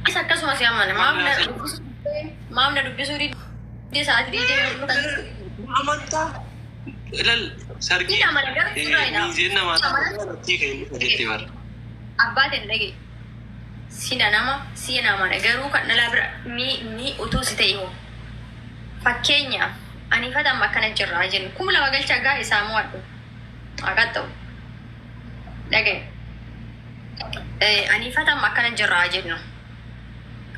Isa akkasuma si amana. Maaf na dubbisuu diddee? Maaf na dubbisuu diddee sa'aatii 24 kan Amantaa. Ilal sargii Siin amana garuu sirraa hin hafu. miizeen namaa Amana. irratti kan inni jettee bara. Abbaa ta'e dhagaye. Sina nama siin amana garuu kan dhalaa bira mi mi utuu si ta'e hoo. Fakkeenyaaf ani fata amma akkana jirra jennu 2000 galchaa gaa isaa mo'adhu. Haa qaxxa'u. Dhagaye. Anii fata amma akkana jirra haa jennu.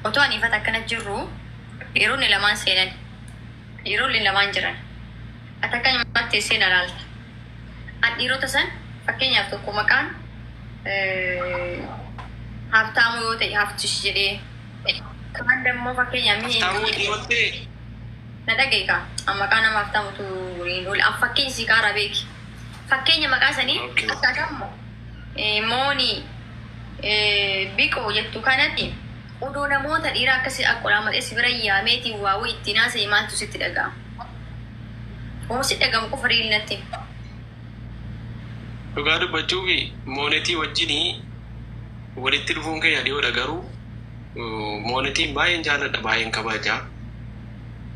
Otoo anii fata akkana jirru dhiironni lamaan seenan. Dhiironni lamaan jiran. Ati akka nyaatti teessee na laalta. An dhiirota san fakkeenyaaf tokko maqaan Habtaamuu yoo ta'e Haftish jedhee kaan dammoo fakkeenyaaf mee Haftaamuu dhiirotee na dhaga'i kaa. An maqaa nama Habtaamutu hin oole. An fakkeenya si kaara beeki. Fakkeenya maqaa sanii akkaataa immoo Moonii Biqoo jettu kanatti odoo namoota dhiiraa akkasi aqqolaamadhee si bira yaameetiin waa wayii ittiin haasa'e maaltu sitti dhaga'ama? Wama sitti dhaga'amu qofa riil natti himi. Dhugaa dubbachuuf Moonetii wajjin walitti dhufuun keenya dhiyoodha garuu Moonetiin baay'een jaalladha baay'een kabaja.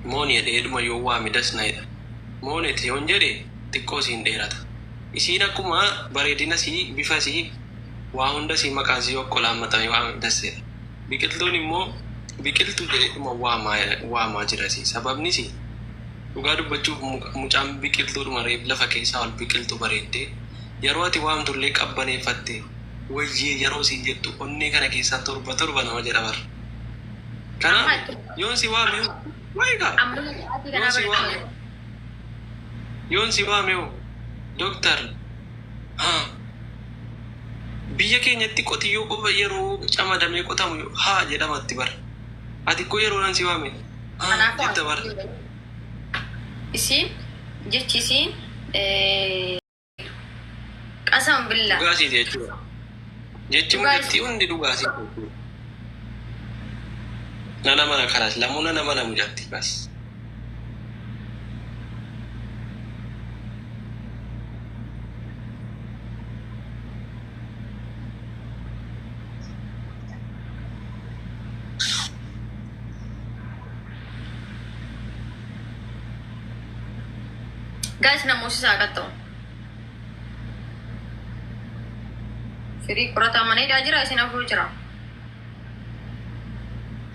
Mooni jedheedhuma yoon waame das na jedha. Moonet yoon jedhe xiqqoo siin dheerata. Isiin akkuma bareedina sii, bifa sii, waa hunda sii maqaan sii okkolaammatamee waamame das jedha. Biqiltuun immoo Biqiltu jedheedhuma waamaa waamaa jira sii. Sababnisi dhugaa dubbachuuf mucaan biqiltuudhuma reef lafa keessaa ol biqiltu bareeddee yeroo ati waamtullee qabbaneeffatte wayyee yeroo siin jettu onnee kana keessaa torba torba nama jedha bar. Amma Kanaaf yoon si waame hoo wayi kaa amma sa'aatii yoon kanaa si waame barreeffama. Yoon si waame hoo? Doktar, Haa. Biyya keenyatti qotiyyoo qofa yeroo camadamee qotamu haa jedhamatti bar. Ati ikkoo yeroo nan si waame haa Kanaafuu jetta bar. Isiin jechi isiin qasam billah. Dhugaa siiti jechuudha. Jechi Dhugaa mucattii hundi dhugaa siiti jechuudha. Nan amana kanas lamuu nan amana mucattii bas. Guys namoota isaa qaxxa'u. Firii qorataa mana hidhaa jira isin afur jira.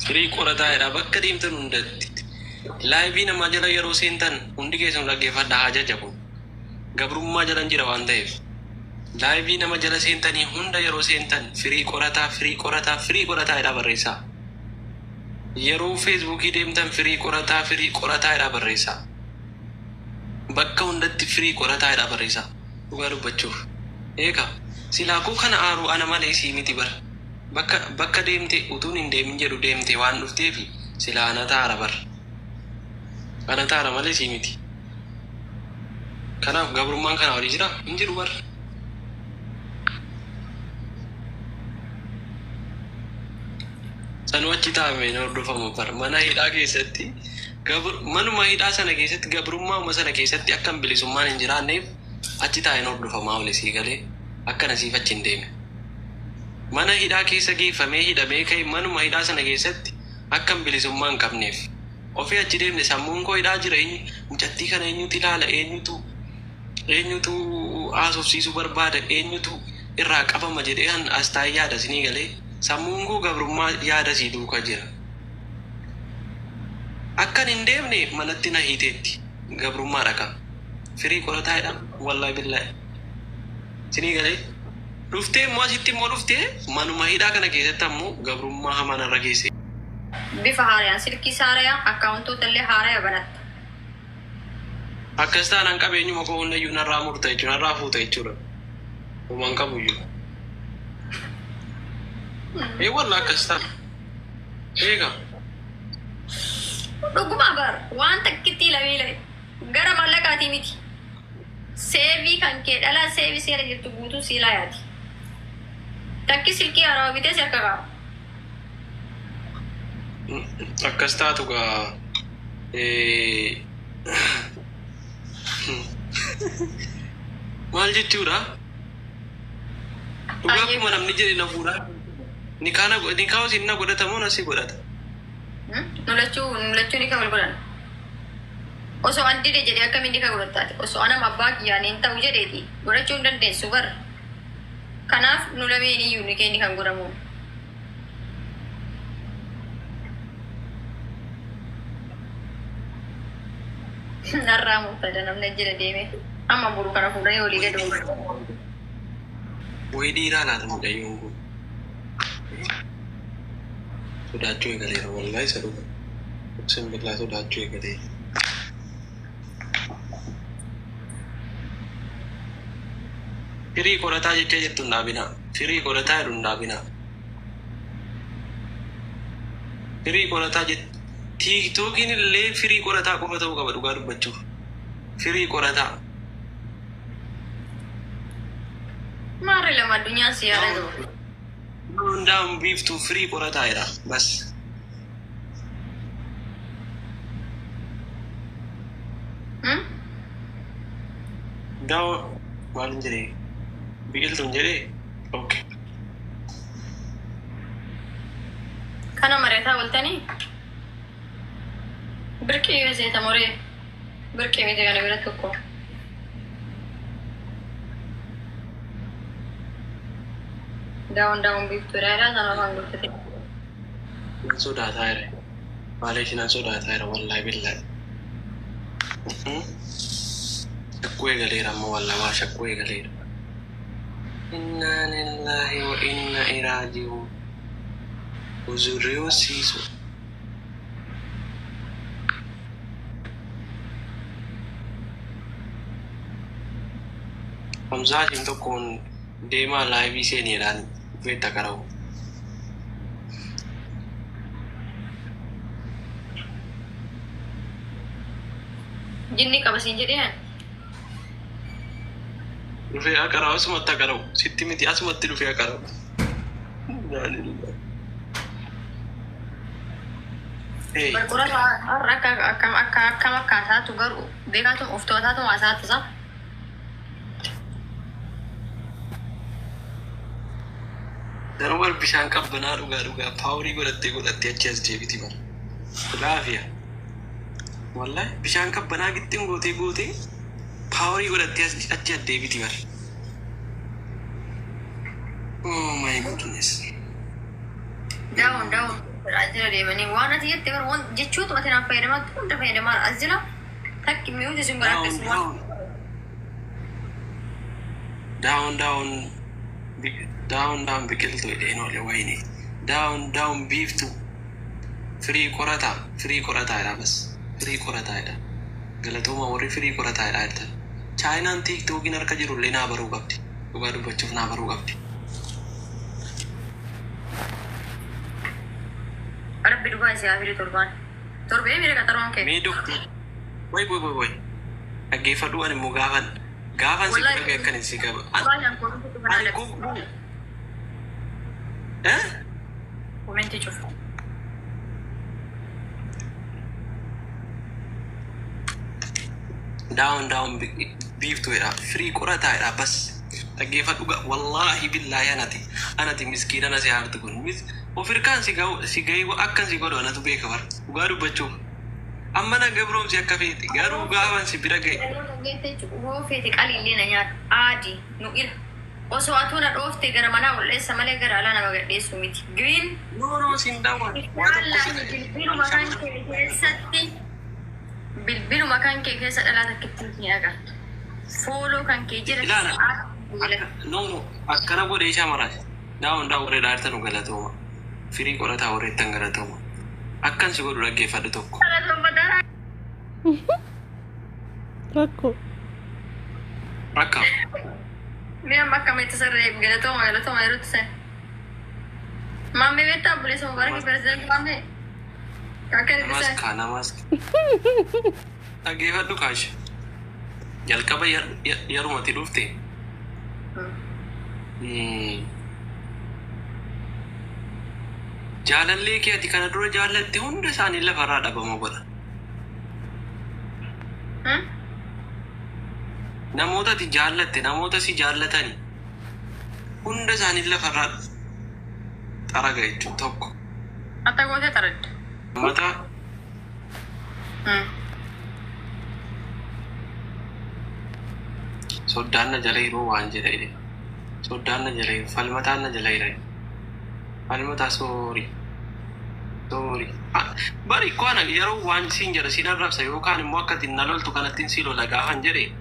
Firii qorataa jedha bakka deemtan hundatti. Live namaa jala yeroo seentan hundi keessanu dhaggeeffadhaa ajaja kun. Gabrummaa jalan jira waan ta'eef. Live nama jala seentanii hunda yeroo seentan firii qorataa firii qorataa firii qorataa jedhaa barreessaa. Yeroo feesbuukii deemtan firii qorataa firii qorataa jedhaa barreessaa. Bakka hundatti firii qorataa jedhaa barreessaa. Dhugaa dubbachuuf. Eekaa. Silaa koo kana aaru ana malee sii miti bar. Bakka bakka deemte utuun hin deemin jedhu deemte waan dhufteefi silaa anata aara bar. Anata aara malee sii miti. Kanaaf gabrummaan kanaa olii jiraa? Hin jiru bar. Sanuu achi taa'ame hin hordofamu bar. Mana hidhaa keessatti gabr manuma hidhaa sana keessatti gabrummauma sana keessatti akkan bilisummaan hin jiraanneef achi taa'een hordofamaa oole sii galee akkan asiif achi hin deemne. Mana hidhaa keessa geeffamee hidhamee ka'e manuma hidhaa sana keessatti akkan bilisummaa hin qabneef. Ofii achi deemne sammuun koo hidhaa jira eenyu mucattii kana eenyutu ilaala eenyutu eenyutu haasofsiisuu barbaada eenyutu irraa qabama jedhee an as taa'ee yaada isinii galee sammuun koo gabrummaa yaada sii duuka jira. Akkan hin deemne manatti na hiiteetti gabrummaadha kaa. Firii qorataa jedhama wallahi billahi. Isinii galee dhuftee immoo asitti immoo dhuftee manuma hidhaa kana keessatti ammoo gabrummaa hamaa narra geesse. Bifa haarayaan silkiis haaraya akkaawuntoota illee haaraya banatta. Akkas taanaan qabeenyuma koo hundayyuu narraa murta jechuudha narraa fuuta jechuudha. Homaa hin qabuyyuu. Ee wallah akkas ta'a. Eega. Dhuguma bar waan takkittii lamii gara maallaqaatii miti. Seevii kan kee dhalaa seevi seera jirtu guutuu siilaa yaati. Takki silkii haarawa bitee si harka kaa'a. Akkas taatu gaa maal jechuudha? Dhugaa akkuma namni jedhe na fuudhaa. Nikaa na godhata moo nasi godhata? Nu lachuu ni kan wal godhan. Osoo an dide jedhee akkamiin ni kan godhattaati? Osoo anam abbaa kiyyaan hin ta'u jedheeti godhachuu hin dandeessu bara. Kanaaf nu lameen iyyuu ni keenya kan godhamu. Narraa murtada namni jira deeme. Amma boru kana fuudhanii olii gadi oolu. Wayi dhiiraa laata mucayyoon kun? Sodaachuu eegaleera, wallahi isa dhuga. Simbillaa sodaachuu eegaleera. Firii qorataa jecha jettu hin dhaabinaa. Firii qorataa jedhu hin dhaabinaa. Firii qorataa jett TikTokiin illee firii qorataa qofa ta'uu qaba dhugaa dubbachuuf. Firii qorataa. Maarri lama addunyaan si yaada jiru. Hundaan biiftuu firii qorataa jedha bas. Daawwa maalin jedhee, biqiltuun jedhee, okay. Kana mari'ataa ooltanii birqii yoo seeta moree birqii miti kana bira tokko. Daawwan daawwan biiftuu dha sana afaan guutate. Nan sodaataa jira. Maaliif nan sodaataa jira, wallaahi billaahi. Shakkuu eegaleera amma, wallaahi waa shakkuu eegaleera. Inna lillahi wa inna iraaji'uun. Uzurriyoon siisu. Hamzaa isheen tokkoon deemaa live seeniidhaan dhufeetta qara'u. Jinni qaba siin jedhee ani. Dhufee aqara'u, asumatti aqara'u. Sitti miti, asumatti dhufee aqara'u. Hey. Barqurata har'a akka akkam akka akkam akka hasaatu garuu beekaatu of to'ataatu hasaatu isa. Garuu bar bishaan qabbanaa dhugaa dhugaa power godhattee godhattee achi as deebiti bara. Laafiya. Wallahi bishaan qabbanaa gixxin gootee gootee power godhattee achi as deebiti bara. Oh my goodness. Daawwan daawwan as jala deemanii waan ati jette bara waan jechuutu ati naaf fayyadamaa hunda fayyadamaa as jala takki mi'uuti sun gara Down akkasuma. Down down down down down biqiltuu jedheen oole wayini. Down down biiftuu. Firii qorataa, firii qorataa jedha bas. Firii qorataa jedha. Galatooma warri firii qorataa jedha jettan. Chaayinaan TikTokiin harka jiru illee naa baruu qabdi. Dhugaa dubbachuuf naa baruu qabdi. Rabbi dhugaa isii haa fidu torbaan. Torbee miira qaxaroon kee. Mee doktor. Wai wai wai wai. Dhaggeeffadhu, ani immoo gaafan si Wallahi. bira ga'e akkan si qaba. Baay'een comment cufa. Ani Naa gubbuu. Eh? Comment cufa. Down down biiftuudha. Firii qorataadha bas. Dhaggeeffadhu, wallaahi billaahi anati miskiina na si haartu kun. Of hirkaan si ga'u si ga'ee akkan si godhu anatu beeka bara. Dhugaa dubbachuuf. Amma na gabroomsi akka feete garuu gaafan si bira ga'e. Hoo feete qaliillee na nyaata. Aadi nu ila. Osoo atuu na dhoofte gara manaa ol dheessa malee gara alaa nama gadheessu miti. Green. No, no, siin daawwan. Waa tokko si Bilbiluma kan kee keessatti, bilbiluma kan kee keessa dhalaa takkitti hin agartu. Follow kan kee jira. Ilaala. No, no, akkana godhee shamaraas. Daawwan daawwan warree dhaartan galatooma. Firii qorataa warreettan galatooma. Akkan si godhu dhaggeeffadhu tokko. Rakkoo. Akka. Mee amma akkamitti sarree galatooma galatooma yeroo san. Maammee beektaa, obboleessa Mubarak, pirezidaantii maammee. Akka itti Namaas san. kaa namaas. Dhaggeeffadhu kaash. Jalqaba yerumatti dhufte. Jaalallee kee ati kana dura jaallatte hunda isaanii lafarraa dhabama godha. Namoota ati jaallatte, namoota si jaallatani hunda isaanii lafarraa Xaraga jechuun tokko. Atta gootee xaradda. Mataa soddaan na jala yeroo waan jedha jedhe. Soddaan na jala yeroo falmataan na jala yeroo. Falmataa sorry. Sorry. Bari kwaan yeroo waan siin jedha siin arrabsa yookaan immoo akka ittiin na loltu kanattiin si lola gaafan jedhe.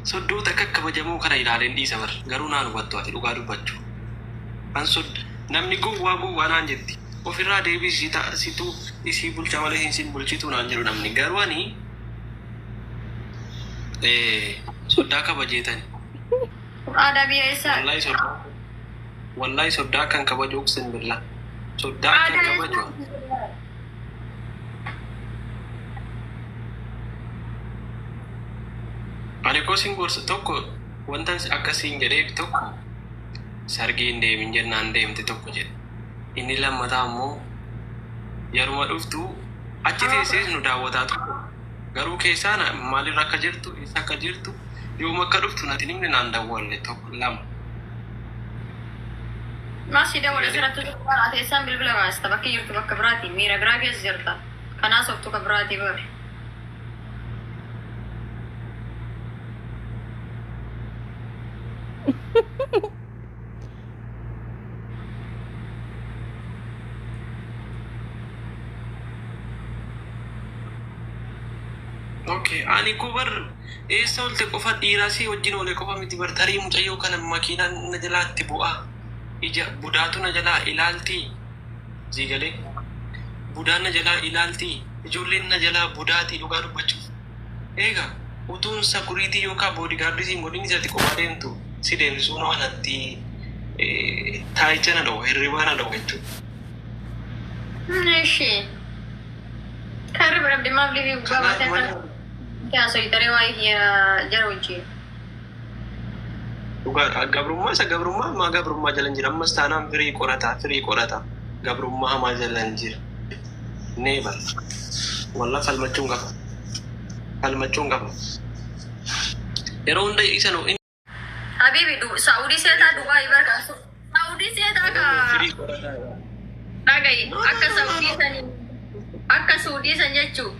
Soddoota akka kabajamoo kana ilaaleen dhiisa bar garuu naan hubattu ati dhugaa dubbachuu. An namni gowwaa gowwaa naan jetti. Ofirraa deebii situ isii bulcha malee hin siin bulchitu naan jedhu namni garuu ani soddaa kabajeetani. Aadaa biyya eessaa? Wallahi soddaa. Wallahi soddaa kan kabaju uqsin billah. Soddaa kan Aadaa kabaju. eessaa? Ani koo sin gorsa tokko wanta akkasiin jedheef tokko sargii hin deemin jennaan deemte tokko jedhe. Inni lammataa immoo yeruma dhuftu achi teessees nu daawwataa tokko. Garuu keessaa maalirra akka jirtu eessa akka jirtu yoom akka dhuftu natti himne naan dawwalle tokko lama. Maasii dawwala asirratti teessaan bilbila baasta bakki jirtu bakka biraati miira biraa keessa jirta. Kanaas oftu ka biraati bar. Okay, ani koo bar eessa oolte qofa dhiiraa si wajjin oole qofa miti bar tarii mucayyoo kana makiinaan na jalaatti bu'aa. Ija budaatu na jalaa ilaalti. Zigalee budaan na jalaa ilaalti. Ijoolleen na jalaa budaatii dhugaa dubbachuuf. Egaa utuun sakuriitii yookaan boodigaardii siin godhin isatti qofa deemtu si deemsisuu nama natti taayicha na dhowwa hirribaa na dhowwa jechuudha. Ishi. Karri bira maaf liifii gubbaa Kanaaf baatee mana akka haasoo waa'ee jara wajjin. Dhugaadha. Gabrummaa isa gabrummaa ammaa gabrummaa jala hin jira. Ammas taanaan firii qorataa firii qorataa. Gabrummaa hamaa jala hin jira. Never. Walla falmachuun qaba. Falmachuun qaba. Yeroo hunda isa nu Habibi Saudii seetaa Dubaay barka. Saudii seetaa ka firii qorataa. dhagayi akka Saudii san akka Saudii san jechuu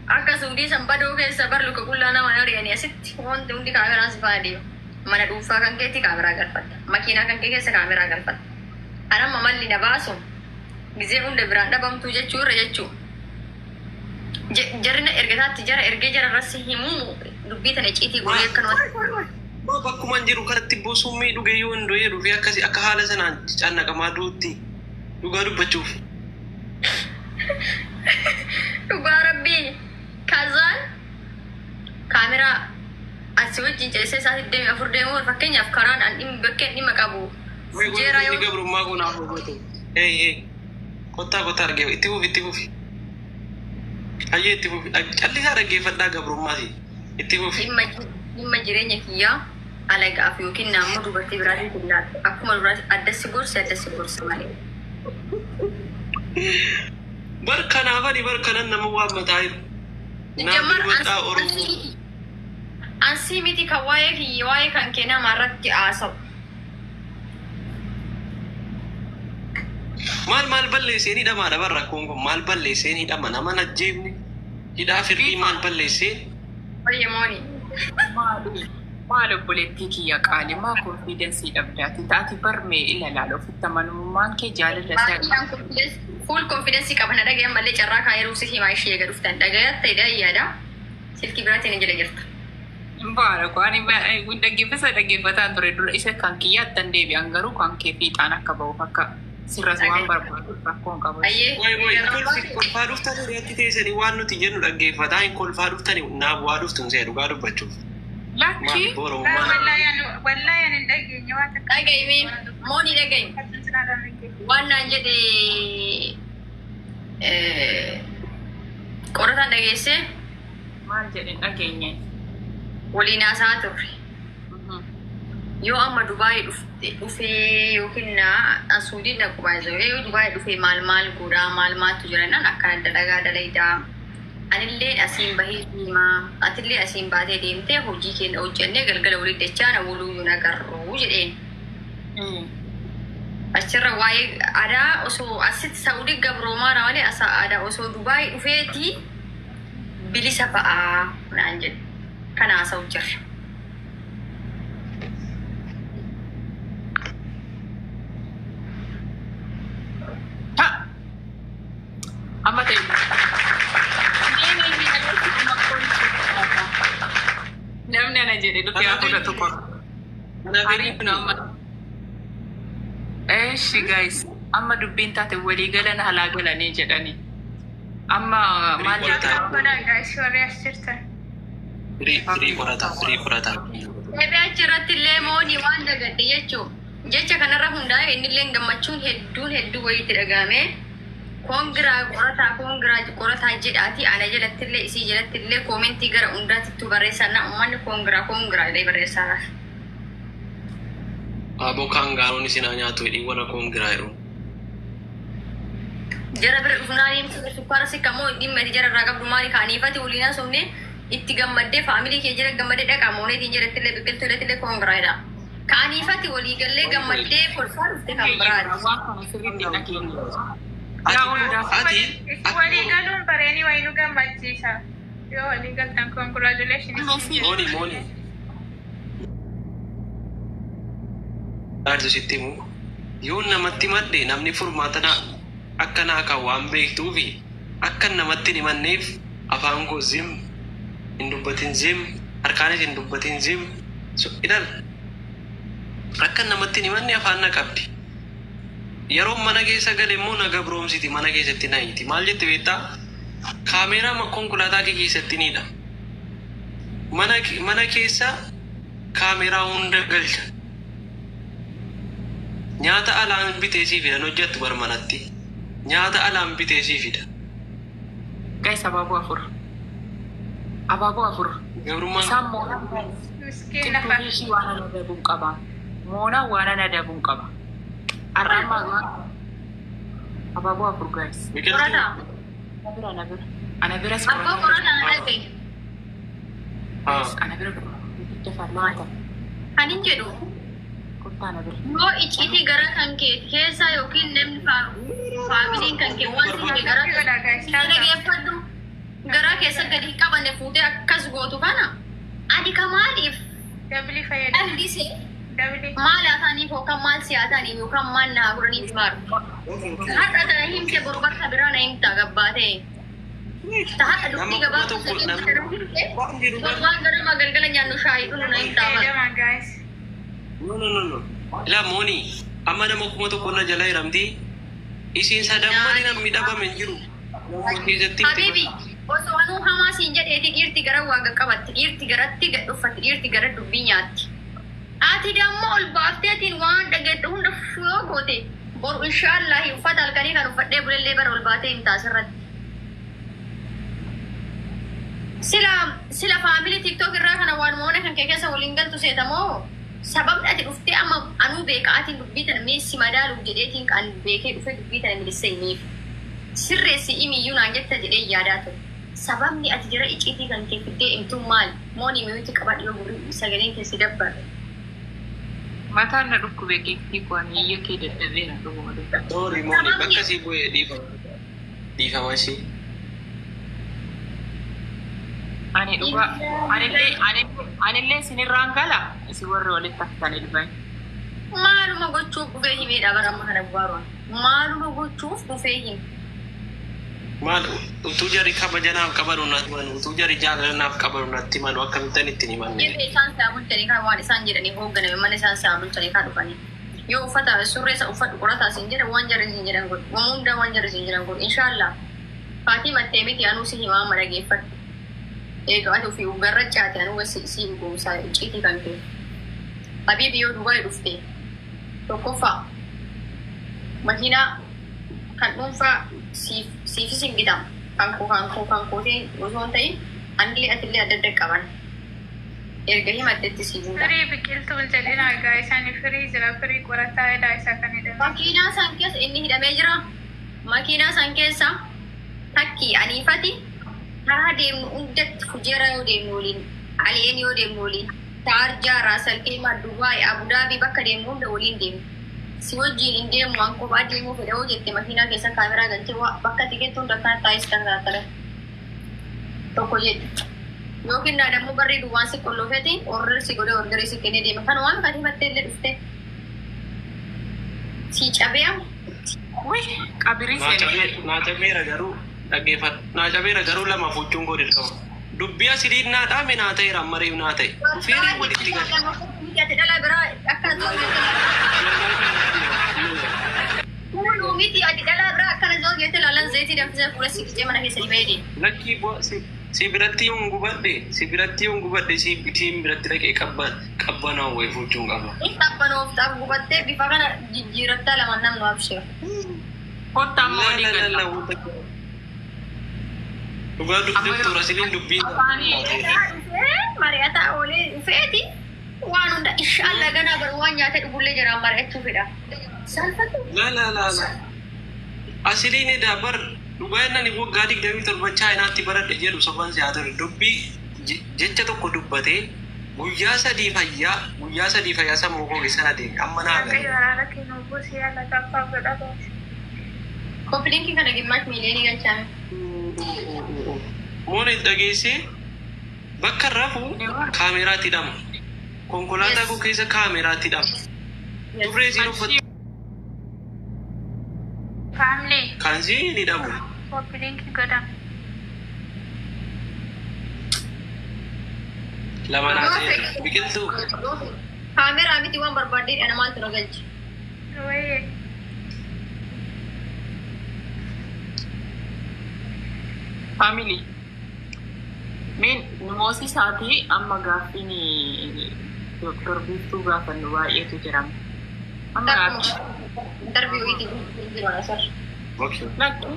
akka Saudii san badoo keessa bar luka qullaa nama ari'anii asitti wanti hundi kaameraan si faana deema. Mana dhuunfaa kan keetti kaameraa galfatta. Makiinaa kan kee keessa kaameraa galfatta. Anamma malli na baasu gizee hunda biraan dhabamtuu jechuu irra jechuu. Jarri na ergataatti jara ergee jara irratti himuu dubbii tana icciitii godhee akkanumatti. Maa bakkuma hin jiru kanatti bosummii dhugee yoo hin du'ee dhufee akkasi akka haala sanaan cannaqamaa duutti dhugaa dubbachuuf. Dhugaa rabbii kazaan kaameraa asii wajjin ceesee isaa 24 deemuu fakkeenyaaf karaan an dhimmi bakkeen dhimma qabu. Jeeraa Inni yoo gabrummaa kun haa hubatu. Hey hey. Kottaa kottaa argee itti fufi itti fufi. Hayyee itti fufi. Callisaa dhaggeeffadhaa gabrummaati. Itti fufi. Dhimma jireenya kiyyaa alagaaf yookiin naannoo dubartii biraatiin hin laatu. Akkuma duraatti addassi gorsi addassi gorsi malee. Bar kanaaf ani bar kanan nama waammataa jiru. Naaf Jammar dubbadhaa Oromoo. ansii miti kan waa'ee kiyya waa'ee kan kee nama irratti haasa'u. Maal maal balleesseen hidhamaadha bar rakkoon kun maal balleesseen hidhama nama hin ajjeefne hidhaa firdii maal balleesseen Wayye mooni. Maal obboleettii kiyya qaali maa confidence dhabdaati taati barmee ilalaala ofitti amanamummaan kee jaalala isaa Baay'inaan confidence full confidence qaba na dhagayan malee carraa kaayeruu si himaa ishee eega dhuftan dhagayatta hidhaa yaada. Silkii biraatiin hin jala jirta. Baara ani dhaggeeffata dhaggeeffataan ture dura isa kan kiyyaattan deebi'an garuu kan kee fiixaan akka ba'uuf akka sirras waan barbaadu rakkoon qabu. Ayyee. Wayi wayi kolfaa dhuftanii reetti teessanii waan nuti jennu dhaggeeffataa hin kolfaa dhuftanii naaf waa dhuftu hin dhugaa dubbachuuf. Lakki Maal Oromummaa Wallahi ani hin dhageenye waan takka. Dhagayi mooni dhagayi. Waan naan jedhe qorataan dhageessee maal jedhin dhageenye. Waliin haasa'aa turre. Yoo amma Dubaayii dhufee yookiin na Suudiin dhaqu baay'ee yoo Dubaayii dhufee maal maal godhaa maal maaltu jira jennaan akkana dalagaa dalaydaa. Anillee asiin bahee deemaa atillee asiin baatee deemtee hojii keenya hojjennee galgala walitti dachaa na woluyyuu nagarruu jedheen. Achirra waa'ee aadaa osoo asitti Saa'udii gabroomaadha malee asa aadaa osoo Dubaay dhufeetii bilisa ba'aa naan jedhe. Kana haasa'u jirra. Ha! Amma ta'e. Namni ana jedhe dhufee haa fudhatu qora. Ariifnu amma. Eeshi guys, amma dubbiin taate walii galan halaa galanii jedhanii. Amma maal Firii jedhu? Godhaa guys, warri as jirtan. Firii qorataa, firii qorataa. Deebi'ee achirratti illee moonii waan dagadde jechuun jecha kanarra hundaa'e inni illee gammachuun hedduun hedduu wayiitti dhagahame. Congra qorataa, congra qorataa jedhaati ana jalatti illee isii jalatti illee koomentii gara hundaatittuu barreessaa na uummanni congra congra jedhee barreessaa. Aboo kaangaaroon isin haa nyaatu jedhii warra congra jedhu. Jara bira dhufnaan sukkaara si kamoo dhimma ati jara irraa qabdu maali kaaniifati waliin haasofne itti gammaddee faamilii kee jala gammaddee dhaqaa mooneetiin jalatti illee biqiltuu jalatti illee congra jedha. Kaaniifati walii gallee gammaddee kolfaa dhufte kan biraati. Waan kana sirriitti dhageenya. Yaa hundaaf. Ati Walii galuun bareeni wayii nu gammachiisa. Yoo walii galtan, congratulations. Mooni, mooni. Dhaartu sitti himu. Yoo namatti madde namni furmaata na akka naa kan waan beektuufi akka namatti hin himanneef afaan koo zim hin dubbatin, zim harkaanis hin dubbatin, zim. So, ilaal, akka namatti hin himanne afaan na qabdi. Yeroo mana keessa gale immoo na gabroomsiti, mana keessatti na hiiti. Maal jette beektaa? Kaameeraa konkolaataa kee keessatti niidha. Mana keessa kaameeraa hunda galcha. Nyaata alaan bitee sii fidan hojjettu bar manatti. Nyaata alaan bitee sii fida. Guys, abaaboo afur. Abaaboo afur. Gabrummaan Isaan moonaa Miskiin lafa. ishii waan ana dabuun qaba. Moonaa waan ana dabuun qaba. Har'a amma abaaboo afur, guys. Biqiltuu. Qorataa. Ana bira, ana bira. Ana biras Abbaa qorataa na dhagaye. Haa. Ana bira dafa. Kan hin jedhu Kottaa ana bira. yoo icciitii gara kan kee keessaa yookiin namni faamiliin kan kee waan si gara Godhaa guys. dhageeffadhu garaa keessa gadi hin qabanne fuutee akkas gootu kana ati ka maaliif Double fayyadamu. dhandhisee Double. maal haa ta'aniif yookaan maal si haa ta'aniif yookaan maal naa godhaniif maaru. Har'a tana himte, boru bakka biraa na himta gabbaatee. Ta har'a dubbii Nama kuma gabaabtuu tokko himte, waan ganama galgala nyaannu shaayii dhugnu na himtaa bara. Fayyadamaa guys. No, no, no, no. Ilaa mooni, amma nama 1000 na jala hiramti. Isiin sadamman namni dhabame hin jiru. Nama keessatti itti Habibi, osoo anuu hamaa siin jedheeti dhiirti gara waa qaqqabatti, dhiirti garatti gad uffatti, dhiirti gara dubbii nyaatti. Ati dammoo ol baafteetiin waan dhageettu hunda yoo goote boru inshaallahi uffata halkanii kan uffadhee bulellee bara ol baatee hin taasirratti. Sila sila faamilii TikTok irraa kana waan mana kan kee keessa waliin galtu seetamoo sababni ati dhuftee amma anuu beeka atiin dubbii tana mee si madaaluuf jedheetiin kan beekee dhufee dubbii tana milissee himeef. Sirreessi imiyyuu naan jetta jedhee yaadaa ture. Sababni ati jara icciitii kan kee fiddee himtuun maali? Mooni mute qabadhu yoo gurri sagaleen keessi dabbarre. Mataan na dhukkube keektii kuwan iyya kee dadhabeera dhuguma dubba. Sorry mooni, bakka sii bu'ee dhiifama. Dhiifama ishee. Ani dhugaa anillee isinirraan gala isin warri walitti haftan ilbani. Maaluma gochuuf dhufee himeedha bara amma kana baaruun. Maaluma gochuuf dhufee hime. Maal utuu jarri kabaja naaf qabanu natti himanu, utuu jarri jaalala naaf qabanu natti himanu, akkamittan ittiin himanne? Jirri isaan saa bulchanii kan waan isaan jedhanii hoogganame mana isaan saa bulchanii kan dhufanii. Yoo uffata surree isa uffadhu qorataa siin jedhan waan jarri siin jedhan godhu. Waan hundaa waan jarri siin jedhan godhu. Inshaallah. Faatii mattee miti anuu si himaa amma dhageeffadhu. Egaa ati ofii garra caate anuu si goomsaa icciitii kan kee. Habiibi, yoo Dubaay dhufte tokkoffaa makiinaa kan dhuunfaa siif siifis hin bitamu. Kan koo ta'e osoo hin ta'in anillee atillee adda adda qaban. Erga himattetti si buuta. Firii biqiltuun jedhina guys. Ani firii jira, firii qorataa edhaa isa kan hidhame. Makiinaa san keessa inni hidhamee jira. Makiinaa san keessa takkii aniifati karaa deemnu hundatti Fujeera yoo deemnu waliin, Aliyeen yoo deemnu waliin, Taarjaa, Raasalkeemaa, Dubaay, Abudaabii bakka deemnu hunda waliin deemnu. Si wajjin hin deemu, waan kophaa deemuu fedha hoo jette, makiinaa keessa kaameraa galchee bakka tikeettu hunda akkana taa'ee kan taatale. Tokko jedhe. Yookiin naadammoo barrii duwwaan si qollofeeti order si godhee orderii si kennee deema. Kan waan kan himattee illee dhufte. Si cabee amma. Wih, qabirii seenee. Naa cabeera garuu dhaggeeffadhu. Naa cabeera garuu lama fuuchuun koo dirqama. Dubbii asiliin naa dhaame naa ta'eera amma reef naa ta'e. Dhufeerii walitti gale. Ati dhala biraa akkana zoon jette. Miti, ati dhala biraa akkana zoon jette laalan zayitii danfisee fuula si qicee mana keessa dhibee deema. Lakkii bu'aa si biratti yoon gubadhe, si biratti yoon gubadhe, si siin biratti dhaqee qabbanaa wayii fuuchuun qaba. Inni qabbanooftaaf gubattee bifa kana jijjiirattaa lama namnu abshir. Kottaa amma walii galla. Dhugaa dubbii asiliin dubbii. Mari'ataa oolee dhufeeti waan hunda inshaallah ganaa bar waan nyaatee dhugullee jiraan mari'achuu fedha. Salphatu. La la la la. Asiliin edaa bar dhugaa inni waggaa 27 Chaayinaatti baradhe jedhu sobaan si haa ture, dubbii jecha tokko dubbatee guyyaa 3 fayyaa, guyyaa 3 fayyaa sammuu koo keessa na deeme amma naa gale. Waaqayyo araara kennu buusii haala taffaa godhata. Copy linkii kana gimaash miiliyoonii galchaame. Moon dhageessee bakka rafu kaameraatti hidhama. Konkolaataa koo keessa kaameraatti hidhama. Durree isiin uffatte Family, kan isiin hidhamu. Copy linkii godha. Lama naa ta'e biqiltuu. Kaameraa miti, waan barbaaddee dha maaltu na galche. Wayye. Family. Meen numoosii isaatii amma gaaffiin Dooktar Biiftuu gaafannu baay'eetu jira. Amma gaaffii. Darbii wayiitii jiru asar. Okay. Lakki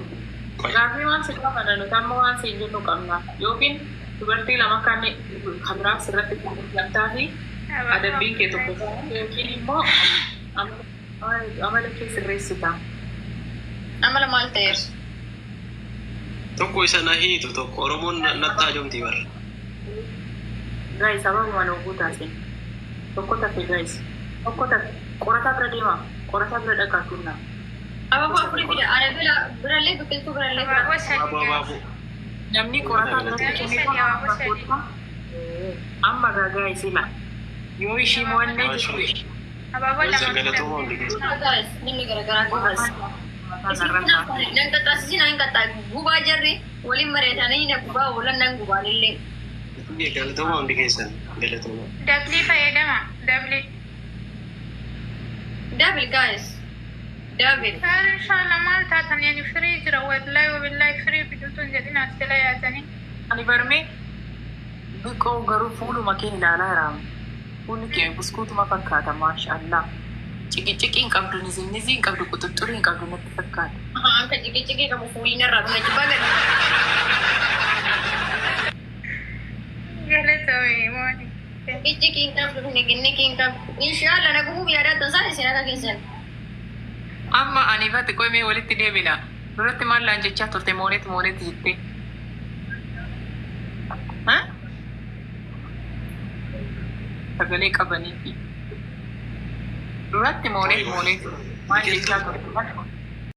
gaaffii waan si gaafanna nuti amma waan siin jennu qabna. Yookiin dubartii lama kan kan biraa sirratti gamtaa fi adabbiin kee tokko yookiin immoo amala kee sirreessita. Amala maal ta'eef? Tokko isa na hiitu, tokko Oromoon nattaa jomtii bara. Guys, sababuma nu guutaase. Tokko tafe, guys. Tokko tafe. Qorataa bira deema. Qorataa bira dhaqaa kenna. Abaaboo afurii fida. Ana bira birallee biqiltuu birallee fida. Abaaboo 3. Abaaboo abaaboo. Namni qorataa biratti Namni kenne 3 kun abaaboo 3. amma guys ila. Yoo ishii mo'annee jirtu. Abaaboo 2. Galatooma hundi keessa. Guys, namni garaagaraa gubas. Nan qaxxaasisi, nan qaxxaa gubaa, jarri waliin mari'atanii na gubaa oolan, nan gubaalillee. Galatooma hundi keessan. Galatooma. Double fayyadama. Double. Double, guys. Double. Inshallah maal taatan yani firii jira, wallahi wabillahi firii biqiltuun jedhin as jala yaatanii. Ani barmee biqoo garuu fuuluma kee ilaalaa jira. Fuulli kee buskuutuma fakkaata, maashaallah. Ciqiciqii hin qabdu, nizinizii hin qabdu, quxuxxurii hin qabdu natti fakkaata. Akka ciqiciqii qabu fuuliin irraa dhuma jibbaa gadi. Galatoomii mooni. Ciqiciqii hin qabdu, niginnikii hin qabdu. Inshallah na gubuuf yaadaa ta'an isin akka keessan. Amma ani ifatti qo'imee walitti deebina. Duratti maal laan jechaa turte, moonet moonet jettee? Ha? Sagalee qabaniifi. Duratti moonet moonet maal jechaa turte?